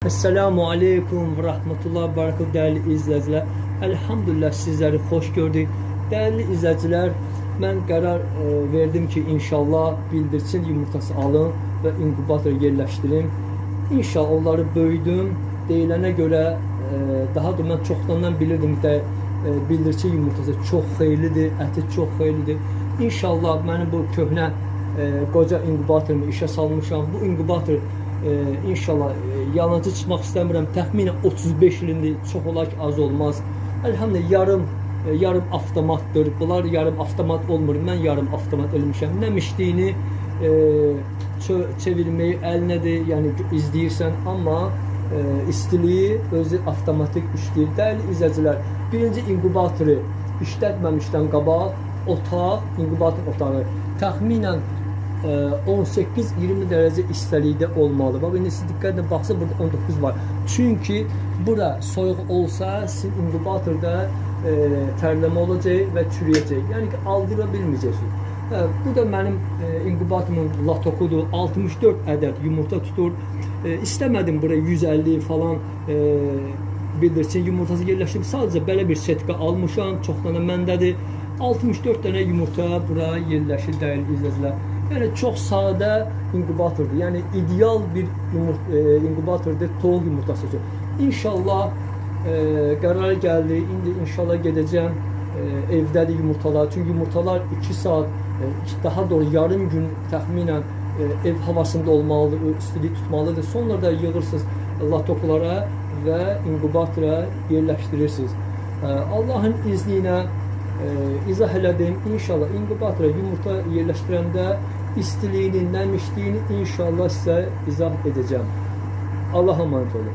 Esselamu Aleyküm ve Rahmetullah Berekatuhu değerli izleyiciler. Elhamdülillah sizleri hoş gördük. Değerli izleyiciler, mən qərar verdim ki, inşallah bildirçin yumurtası alın və inkubator yerləşdirim. İnşallah onları böyüdüm. Deyilənə görə daha da mən çoxdandan bilirdim ki, bildirçin yumurtası çox xeyirlidir, əti çox xeyirlidir. İnşallah mənim bu köhnə qoca inkubatorumu işə salmışam. Bu inkubator inşallah yalancı çıxmaq istəmirəm. Təxminən 35 ilindir, çox olar ki, az olmaz. Elhamdülillah yarım avtomatdır. Bunlar yarım avtomat olmur. Mən yarım avtomat eləmişəm. Nə mişdiyini çevirməyi əlinədir, yəni izləyirsən, amma istiliyi özü avtomatik işləyir. Dəyərli izləyicilər, birinci inkubatoru işlətməmişdən qabaq otaq, inkubator otağı təxminən 18-20 dərəcə istilikdə olmalıdır. Bax indi siz diqqətlə baxsa burada 19 var. Çünki bura soyuq olsa sizin inkubatorda tərləmə olacaq və çürüyəcək. Yəni ki, aldıra bilməyəcəksiniz. Bu da mənim inkubatorumun latokudur. 64 ədəd yumurta tutur. İstəmədim bura 150 falan bildirçin yumurtası yerləşdirib. Sadəcə belə bir setka almışam. Çoxdan da məndədir. 64 dənə yumurta bura yerləşir dəyərli izləyicilər. Yəni çox sadə inkubatordur. Yəni ideal bir inkubatordur toyuq yumurtası üçün. İnşallah qərara gəldi. İndi inşallah gedəcəm. Evdədir yumurtalar. Çünki yumurtalar 2 saat, daha doğrusu yarım gün təxminən ev havasında olmalıdır, istilik tutmalıdır. Sonra da yığırsınız latoklara və inkubatora yerləşdirirsiniz. Allahın izni ilə izah elədim. İnşallah inkubatora yumurta yerləşdirəndə istiliyini, nəmişliyini inşallah sizə izah edəcəm. Allah'a emanet olun.